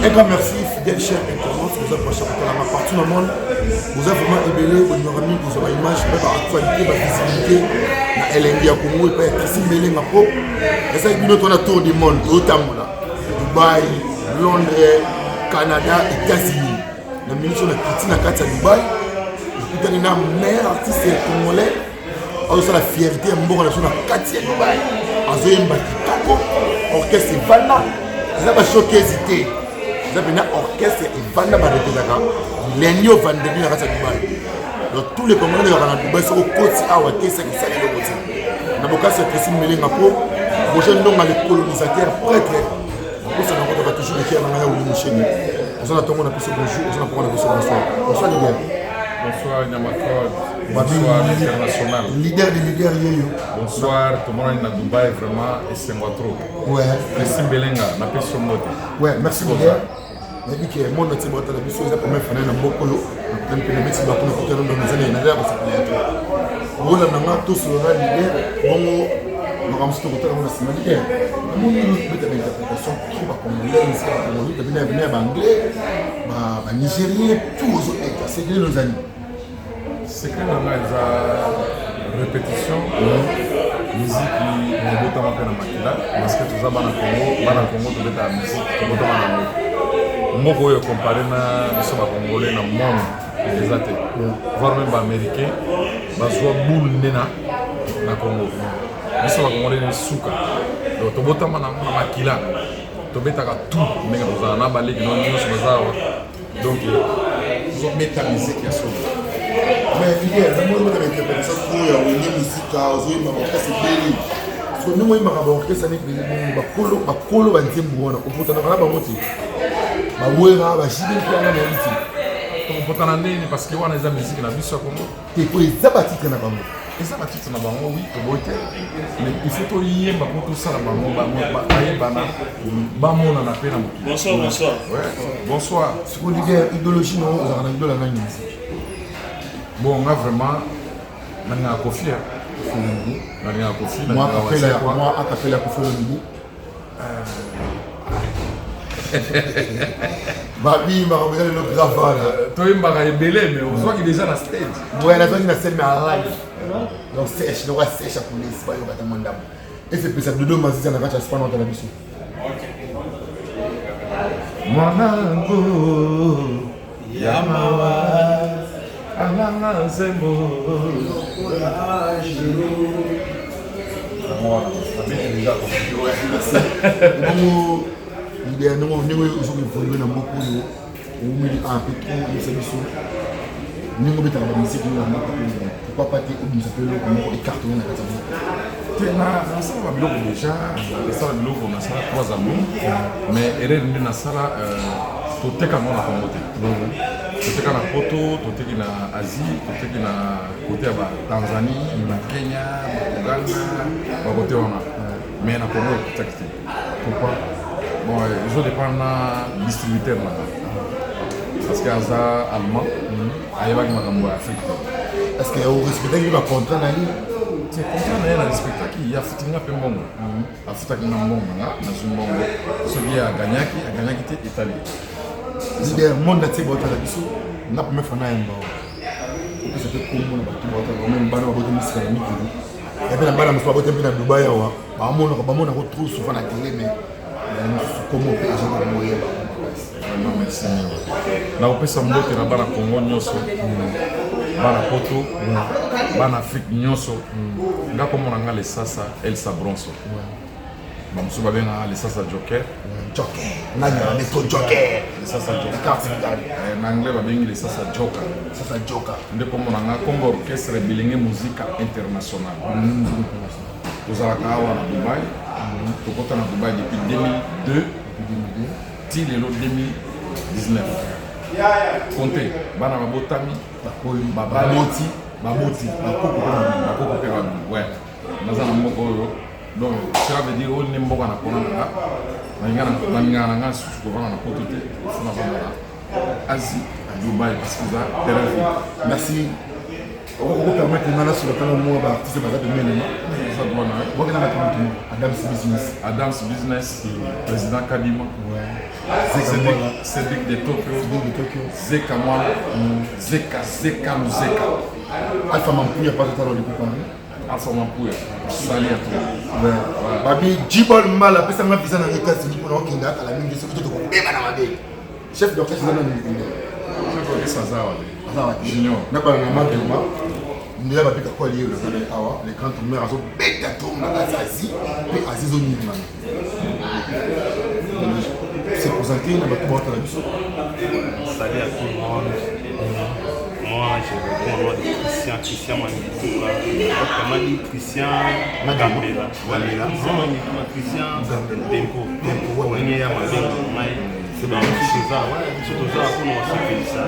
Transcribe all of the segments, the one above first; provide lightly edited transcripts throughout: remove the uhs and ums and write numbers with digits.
Un grand merci, fidèle cher internaute, vous avez prochain kotalama partout dans le monde. Vous avez vraiment ebele, bolingaka mingi kozwa ba image mpe ba actualité, ba visibilité na elengi ya Congo epai ya Christine Belenga po ezalaki bino to na tour du monde tozotambola Dubaï, Londres, Canada, États-Unis. Na minute oyo nakiti na kati ya Dubaï, nakutani na meilleur artiste congolais azosala fierté ya mboka na biso na kati ya Dubai, azoyemba kitoko, orchestre evanda, eza ba showcase te, eza mpena orchestre evanda, barepetaka lundi au vendredi na kati ya Dubai. Donc tous les Congolais kaka na Dubai, soki okoti awa te saki esali eloko te. Na bokasi ya Christine Melenga mpo Roger Ndonga le colonisateur prêtre nakosa na kotaka toujours lekiya na ngai ya Willy Musheni. Oza na ntongo na biso bonjour, oza na pokwa na biso bonsoir. Bonsoir leader. Bonsoir Nyamakod. Bonsoir international. Leader de leader yeyo. Bonsoir, tout le monde na Dubaï vraiment esengo trop. Ouais. Merci Belenga, na pesi yo mbote. Ouais, merci leader. Nayebi ke monde entier baotala biso, eza première fois na mboka oyo nakutani mpe nabeti bakuna kutana ndo naza naza ya kosepela ya trop. Bolanda nga tosolola leader, bongo makambo mosusu tokotala ngo na nsima. Leader, namoni obeta ba interprétation trop ba congolais, misika ba congolais tabina ya ba anglais, ba nigérien, tout ozobeta. Secret no ezali? Secret na ngai eza répétition, miziki ebotama mpe na makila, parce que toza bana Congo. Bana Congo tobetaka miziki, tobotama nango. Mboka oyo compare na biso bacongolais na monde eza te, voire même baaméricain bazwa boule nde na Congo. Biso bacongolais ne suka, donc tobotama nango na makila, tobetaka tout ndenge tozala na baleki no nyonso baza awa, donc tozobeta miziki ya solo. Mais leader, namoni obeta ba interprétation trop ya Wenge Musica, ozoyemba baorchestre ebele. Siko ndenge oyembaka baorchestre na ebele bongo, bakolo bakolo banzembo wana opotanaka na bango te, bawera bajibe mpe wana nayebi te. Tokopotana ndeni? Parce que wana eza miziki na biso ya Congo. Te, po eza batitre na bango. Eza batitre na bango, oui, toboyi te, mais il faut toyemba mpo tosala bango bayebana, bamonana mpe na mokili. Bonsoir, bonsoir. Ouais, bonsoir. Siko leader, idéologie na yo, ozalaka na idole ya nani musique? Bon, nga vraiment nalingaka Kofi, nalingaka Kofi. Mwa acapella, mwa acapella Kofi Olomide. Babi makambo eza lelo grave wana. Toyembaka ebele, mais ozwaki déjà na stage. Ouais, nazwaki na scène, mais en live, donc sèche donc sèche ya police bayoka ta mwa ndambo esepesa Dodo Maziza na kati ya span na biso. Mwanangu ya mawa alanga nzembo nabeti déjà. Bongo leader, ndenge ndenge ozoki évolue na mboka oyo, owumeli un peu trop, oyebisa biso ndenge obetaka bamisiki na mboka oyo, pourquoi pas te obimisa mpe eloko moko ecartonne na kati ya mboka? Te, nasala babiloko déjà, nasala biloko, nasala trois albums, mais erreur nde nasala, toteka yango na Congo te. Toteka na Poto, toteki na Asie, toteki na côté ya batanzanie, bakenya, bauganda, bakote wana, mais na Congo ekotaki te. Pourquoi? Bon, ezodépendre na distributeur na nga, parce que aza allemand, ayebaki makambo ya Afrique te. Est ce que orespectaki bacontrat na ye? Te, contrat na ye na respectaki, ye afuti nga mpe mbongo, afutaki nga mbongo na nga, nazwi mbongo. Soki ye aganyaki, aganyaki te, etali. Leader, monde entier baotala biso, nga première fois nayamba, opesa mpe kombo na bato baotala, meme bana babota misika na mikili ya mpe na bana mosusu babota mpe na Dubai awa, bamonaka bamonaka trop souvent na télé, mais mosusu kombo mpe ezoka moyeba makasi. Vraiment merci mingi. Nakopesa mbote na bana Congo nyonso, bana Poto, bana Afrique nyonso. Nga komona nga Lesasa Elsa Bronso, bamosusu babengaka Lesasa Joker. Joker, nani metro Joker? Lesasa Joker. Carte vitale. Na anglais babengi Lesasa Joker. Sasa Joker. Nde kombo na nga, kombo orchestre Bilenge Musica International. Tozalaka awa na Dubai, tokɔta na Dubai depuis 2002 ti lelo 2019. Konte bana babotami, bakoli, baboti, baboti, bakoko bakoko mpe babi. Ouais, naza na mboka oyo, donc cela veut dire oyo nde mboka na pona na nga. Nalingaka na nga lisusu kovanda na Poto te, faut navanda na Asie, Dubai, parce que eza terrain vide. Merci. Okopermettre nga nasola tanga mwa baartiste baza pembeni na eza droit na bokena bato motu moko, Adams Business. Adams Business, président Kadima. Cédric de Tokyo, Zeka Mwana, Zeka Zeka Luzeka. Alpha Mampuya pas totala likupa. Alpha Mampuya, salut à toi. Ouais. Babi Jibol Mbala apesa nga visa na États-Unis mpona okende akala mingi soki to tokobeba na mabe. Chef d'orchestre eza nani mikunda? Chef d'orchestre aza wapi? Aza wapi? Junior. Nabala na Maduma. Ndela babika kwa liye naza na awa le grand mère azobeta tombe na kati Asie mpe Asie ezoningana. Se présenter na bato baotala biso. Salut à tout le monde. Moi, je réponds au nom de Christian, Christian Mangituka. Autrement dit, Christian Gambela. Gambela. Christian Mangituka, Christian Gambela. Dempo. Dempo, ouais. Ndenge ya mabenga ngai. Donc, biso toza, ouais, biso toza mpona kosepelisa.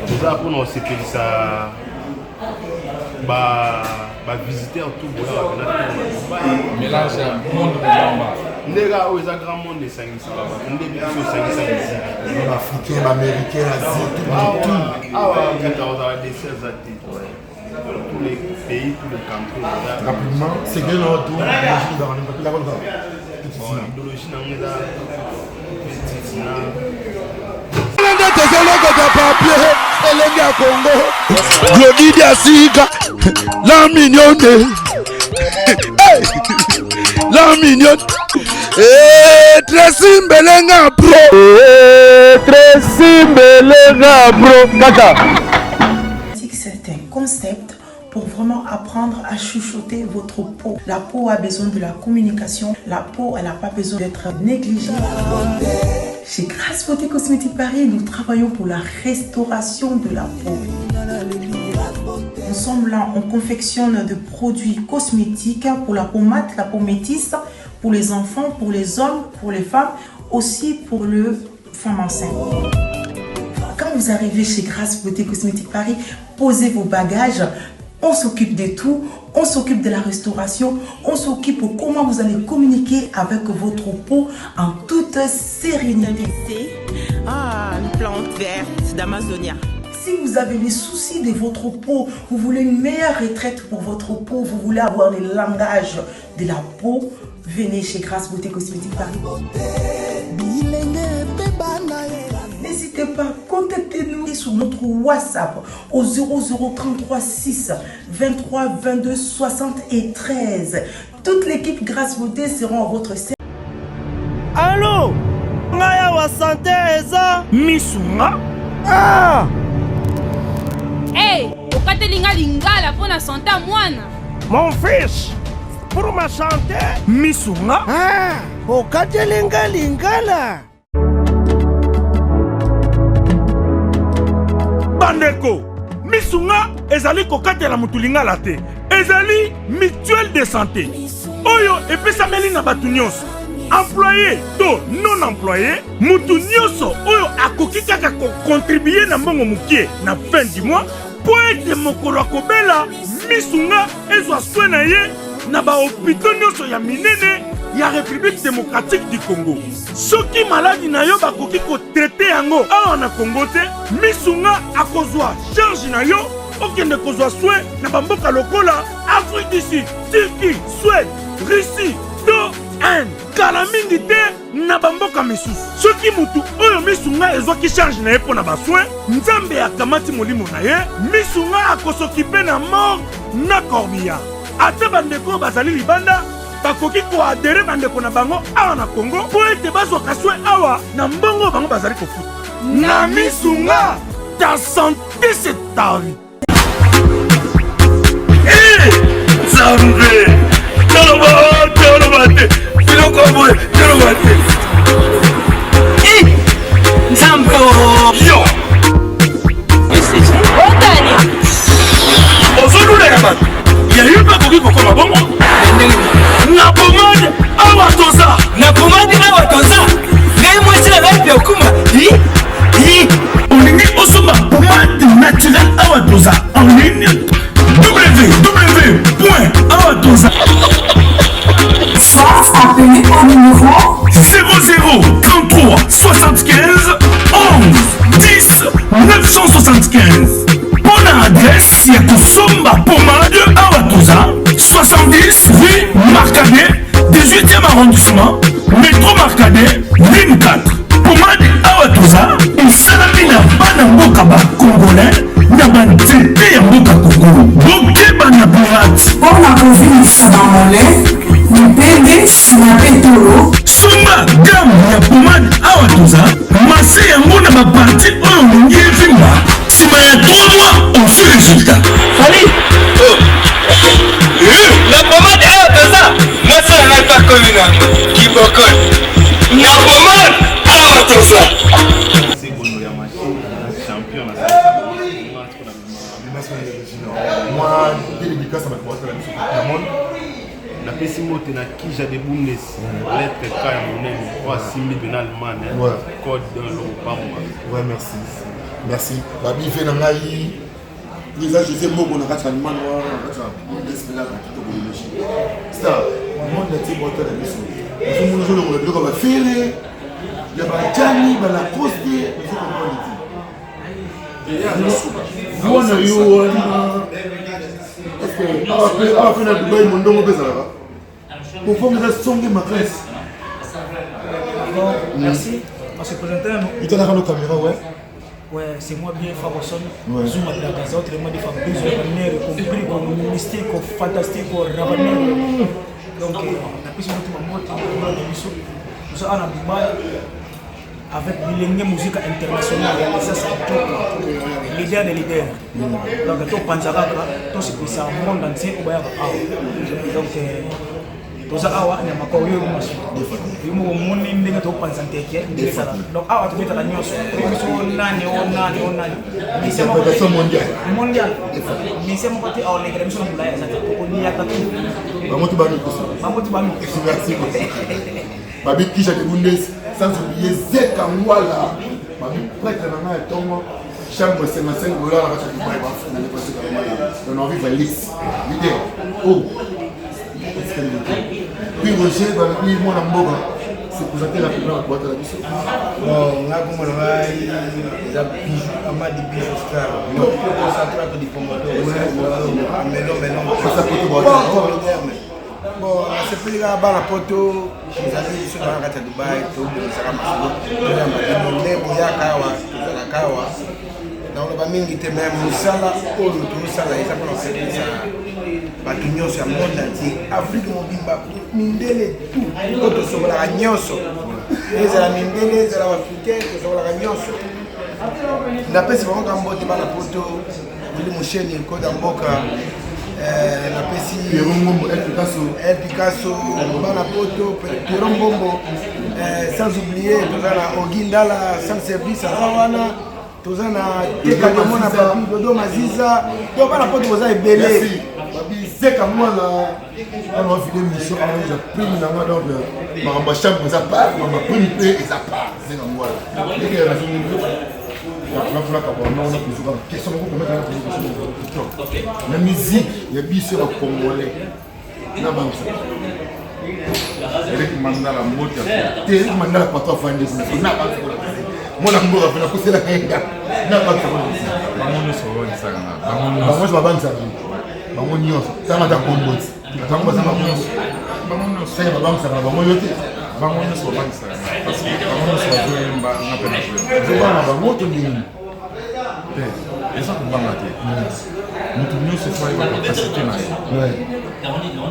Toza mpona kosepelisa ba ba visiteurs tout boya bakenda tour na Dubaï. Mélange ya monde mobimba. Ndenge oyo eza grand monde esangisaka bato nde biso esangisa miziki. Baafricain, baaméricain, Asie, tout, tout. Awa moto akozala desi aza te. Tous les pays, tous les countries baza. Rapidement, c'est que na to idéologie dans le la bonne Bon, idéologie nango eza titina. Nde tozolokota papier elenge ya Congo Glody Diasika la mignonne hey! La mignonne hey, Tracy Mbelenga pro hey, Tracy Mbelenga pro kaka. C'est un concept pour vraiment apprendre à chuchoter votre peau. La peau a besoin de la communication. La peau, elle n'a pas besoin d'être négligée. Chez Grace Beauté Cosmétique Paris, nous travaillons pour la restauration de la peau. Nous sommes là, on confectionne des produits cosmétiques pour la peau mate, la peau métisse, pour les enfants, pour les hommes, pour les femmes, aussi pour le femmes enceintes. Quand vous arrivez chez Grace Beauté Cosmétique Paris, posez vos bagages, on s'occupe de tout, on s'occupe de la restauration, on s'occupe de comment vous allez communiquer avec votre peau en toute sérénité. Ah, une plante verte d'Amazonia. Si vous avez les soucis de votre peau, vous voulez une meilleure retraite pour votre peau, vous voulez avoir le langage de la peau, venez chez Grace Beauté Cosmétique Paris. N'hésitez pas, contactez-nous sur notre WhatsApp au 0033 6 23 22 73. Toute l'équipe Grâce Beauté sera à votre service. Allô, ngai awa sante eza misunga. Ah! Hey, okateli nga lingala mpo na sante ya mwana. Mon fils, pour ma santé. Misunga. Ah, okateli nga lingala. Bandeko, misunga ezali kokatela motu lingala te, ezali mutuelle de santé oyo epesameli na bato nyonso, employé to non employé. Motu nyonso oyo akoki kaka kokontribue na mbongo mokie na fin du mois mpo ete mokolo akobela, misunga ezwa soin na ye na bahopito nyonso ya minene ya République démocratique du Congo. Soki maladi na yo bakoki kotraite yango awa na Congo te, misunga akozwa charge na yo okende kozwa soin na bamboka lokola Afrique du Sud, Turquie, Suède, Russie to Inde, kala mingi te na bamboka misusu. Soki mutu oyo misunga ezwaki charge na ye mpo na basoin, Nzambe akamati molimo na ye, misunga akosokipe na morgue na corbillard. Ata bandeko oyo bazali libanda bakoki koadere bandeko na bango awa na Congo mpo ete bazwaka soin awa na mbongo oyo bango bazali kofuta. Na misunga, ta santé c'est ta vie. Nzambe, toloba toloba te biloko boye, toloba te. Nzambe yo Otani ozoluleka bato ya yo mpe akoki kokoma bongo na pomade awa toza. Na pomade awa toza, ngai mwasi na ngai mpe okuma. Olingi osomba pomade naturelle awa toza en ligne www awa toza. Soit appelez au numéro 00 33 75 11 10 975. Mpona adresse ya kosomba pomade awa toza, 70 rue Marcadet, 18e arrondissement, métro Marcadet, ligne 4. toza mase yango na baparti oyo olingi evimba nsima ya 3 mois ozwi résultat Fally oh. Eh, na pomade awa toza mwasi na ngai mpe akomi na kibokol na pomade awa toza mwa dédicace na bato batala biso na monde. Napesi mbote na Kija de Bundes, lettre K ya monene oyo asimbi bena Allemagne, code d'un eloko pamba. Ouais, merci. Merci. Babi ve na ngai eza José Mboko na kati ya Allemagne wana na kati ya Bundes mpe kaka kitoko lologi. Star, monde entier botala biso. Ozomona ozolongola biloko ya bafere ya bajani balacoste ozo comprendre te. Mwana yo wana awa mpe na Dubai mondongo mpe ezalaka conforme eza songe makasi. Bon, merci. On se présenter. Italaka no caméra, ouais. Ouais, c'est moi bien Faboson. Ouais. Zuma de la Gaza, autrement dit Fabrice Rabanero, compris comme mystique, fantastique, Rabanero. Donc, la piste de tout le monde, nous sommes à Dubaï avec bilenge musique internationale ya Lesasa Kitoko, leader des leaders. Donc, topanza kaka, tosepelisa monde entier oyo bayaka awa. Donc, toza awa na makolo yo masuka yo moko omoni ndenge topanza nteke ndenge ezalaka. Donc awa tobetaka nyonso, biso nani o nani o nani, mission moko te mondial, mission moko te aolekela biso na molai aza te, tokoliaka tu bango tu bamikosa, bango tu bamikosa. Merci. Babi Kisha de Bundes, sans oublier Zeka Ngwala, babi prêtre na ngai ya ntongo, chambre 55 dollars na kati ya Dubai, bafuna ne pasika na ngai. On arrive à Lix, leader. Oh, puis Roger, balobi mwana mboka, se présenter rapidement na boîte na biso. Bon, nga kombo na ngai eza Bijou Amadi Bijou Star. Tokyo concentrato di pomodoro. Amelo melon. Bon, nasepeli kaka bana poto tozali biso na kati ya Dubai, tobongisaka masolo, toyamba bino nde boyaka awa, tozalaka awa. Nakoloba mingi te, me mosala oyo tozosala eza mpona kosepelisa bato nyonso ya monde entier, Afrique mobimba, mindele tout oyo tosokolaka nyonso, ezala mindele ezala baafricain, tosokolaka nyonso. Napesi bango ka mbote bana poto, Willy Musheni koda mboka, napesi Pierrot Ngombo, El Picasso, El Picasso, bana poto, Pierrot Ngombo, sans oublier toza na Ogi Ndala sans service aza wana, toza na Teka Demona Papi Dodo Maziza, donc bana poto boza ebele. Merci. Babi Zeka mwana wana wafide mission awa eza prime na nga, donc makambo ya chambre eza part, makambo ya prime mpe eza part. Zeka mwana ndenge ya nazongi question moko komeka na musique ya biso ya bacongolais na bangisa Eric Mandala mbote te. Eric Mandala pato afandi na bangisa mwana mboka mpe nakoselaka ye nga na bangisa bango nyonso babangisaka nga bango nyonso babangisaka bango nyonso tanga ata kombo ti bango baza bango nyonso bango nyonso seke babangisaka na bango yo te bango nyonso babangisaka nga parce que bango nyonso bazoyemba nga mpe nazoyemba ozobanga bango to ndenge te eza kobanga te moto nyonso efo ayeba capacité na ye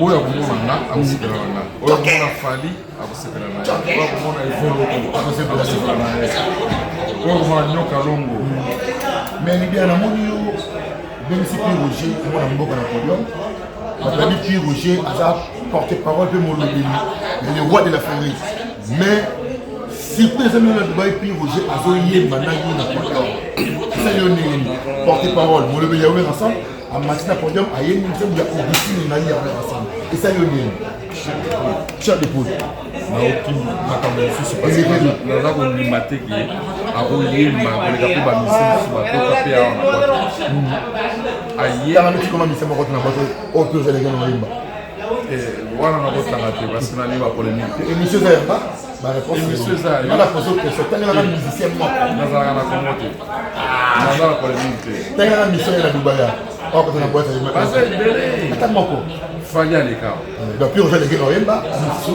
oyo akomona nga akosepela na nga oyo akomona Fally akosepela na ye oyo akomona Evoloko akosepela na ye oyo akomona Nyoka Longo. Mais Libia namoni yo obengisi Pi Roger mwana mboka na podium. Bato bayebi Pi Roger aza porte parole mpe molobeli ya le roi de la forêt, mais surprise eza mino na Dubai, Pi Roger azoyemba na yo na podium. Esali yo ndenge nini? Porte parole molobeli ya Werrason amati na podium ayembi nzembo ya Augustine na ye ya Werrason, esali yo ndenge chair de poule? Naoki makambo mosusu parce que naza kondima te ke akoyemba koleka mpe bamisi mosusu batoka mpe awa na bwato. Tanga neti koma misa moko na bato oyo mpe ozalaki na oyemba. Wana nakotanga te parce que nalingi bapolémique te. Émission eza yamba baréponse. Émission eza nga na pose question, tangelaka musicien moko. Nazalaka na Kongo te, naza na polémique te. Tangelaka mission ye na Dubai oyo akota na boîte. Baza ebele. Ata moko. Fally aleka. Donc Pi Roger aleki na oyemba mosusu.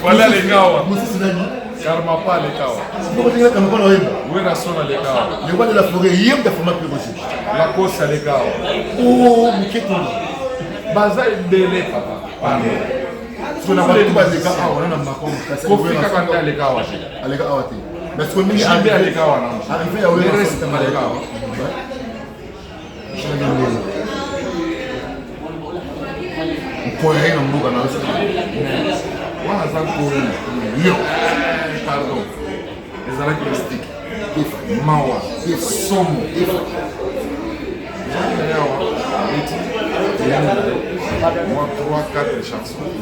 Fally aleka awa. Mosusu nani? Karmapa aleka awa. Moko tengela Karmapa na oyemba. Werrason aleka awa. Le roi de la forêt ye moto afoma Pi Roger. Lacoste aleka awa. O moketo. Baza ebele papa, pardon. Sikoyo na bato baleka awa wana na Macron makasi. Kofi kaka nde aleka awa te. Aleka awa te. Mais sikoyo ndenge JB aleka awa na. Arrivé ya Werrason. Le reste baleka awa. Nkoya ye na mboka na yo. Wana aza nkoyi. Yo. Pardon. Ezalaki mystique. Mawa. Somo. Ezalaki na awa. Abeti. Moi 3 4 chansons.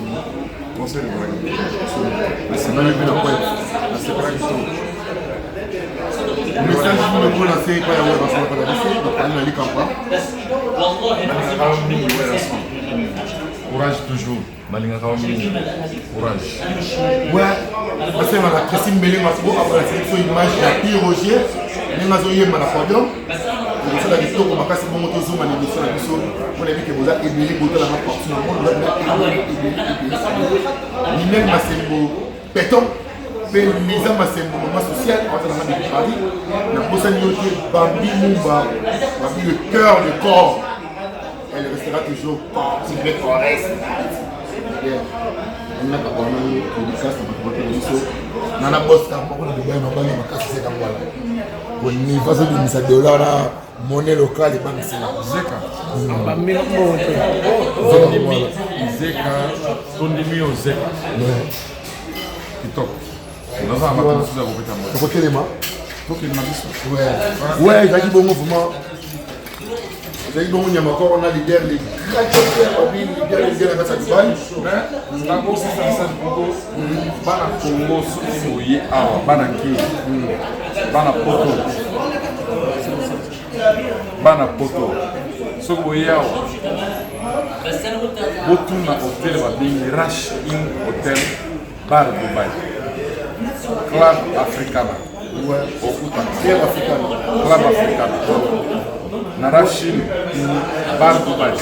Concert ezalaki. Nasepelaki mpe na pointe. Nasepelaki trop. Message nini okolase epai ya Werrason na biso bapali na likampa? Nalingaka yo mingi Werrason. Courage toujours. Nalingaka yo mingi. Courage. Ouais, basengaka Tracy Mbelenga po akolakisa biso image ya Pi Roger ndenge azoyemba na podium. Ekosala kitoko makasi bongo tozonga na émission na biso mpo na yebi ke boza ebele botalanga partout na monde, boza ebele ebele ebele. Ninel Masembo Beton mpe Liza Masembo mama sociale aza na depuis Paris. Nabosani yo te Bambi Mumba, Bambi le cœur le corps. Elle restera toujours corps, tigre correste. Naka bana dédicace na bato bakela biso nana boska moko na Dubai mabanga makasi seka ngwala koniva azobimisa dollar na monnaie locale ebangisela Zeka. Tondimi Zeka, tondimi yo Zeka. Kitoko. Naza na bato mosusu ya kobeta yango. Tokotelema. Tokende na biso. Ouais, ezalaki bongo vraiment. Ezalaki bongo nyama koro na leader le grand chanteur babi leader leader na kati ya Dubai. Mais nakosisa message moko bana Congo soki boye awa bana Kin bana Poto bana Poto soki boye awa botuna hotel babengi Rush In Hotel Bar Dubai Club Africana okuta Club Africana Club Africana na Rush In Bar Dubai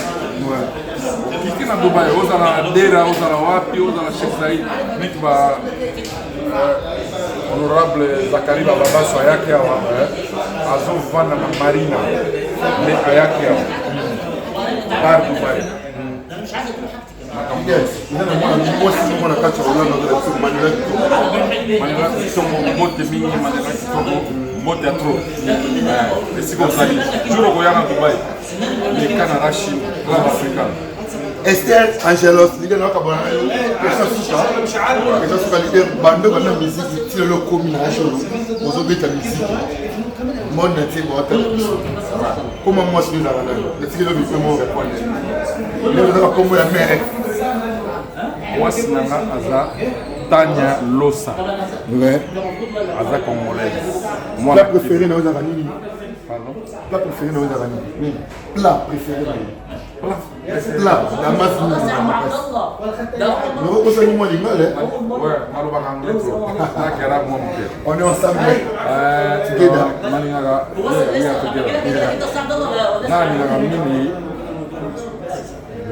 okiti na Dubai ozala na Dera ozala wapi ozala Sheikh Zayed neti ba honorable Zakari Bababaso ayaki awa azovanda na Marina me ayaki awa Bar Dubai Eza na mwana mwasi moko na kati ya Hollande azala biso Manuela Kitoko. Manuela Kitoko mbote mingi Manuela Kitoko mbote ya trop esika ozali jour okoya na Dubai leka na Rachid Club African. Esther Angelos leader na kabona na yo question suka question suka leader bando banda musique ti lelo okomi na age oyo ozobeta musique monde entier baotala biso koma mwasi nde ezalaka nayo etikeli yo bipe moko répondre nde ozaka kombo ya mere mwasi na nga aza Tania Losa. Ouais. Aza congolaise. Plat préféré na yo ezalaka nini? Pardon? Plat préféré na yo ezalaka nini? Plat préféré na yo. Plat na masi nini ezalaka makasi? Okosani mwa lingala? Ouais, nalobaka anglais trop. Nakera mwa moke. On est ensemble. Together. Nalingaka, yeah, we are together. Nalingaka mingi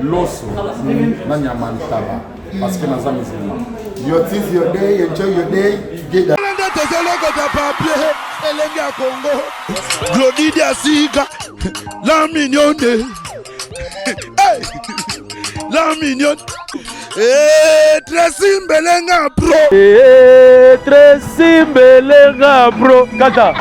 loso na nyama ntaba parce que naza musulman. Your is your day, enjoy your day together. Nde tozolokota papier elengi ya Congo. Glody Diasika, la mignonne. Hey, la mignonne. Eh, Tracy Mbelenga bro. Eh, Tracy Mbelenga bro. Kaka.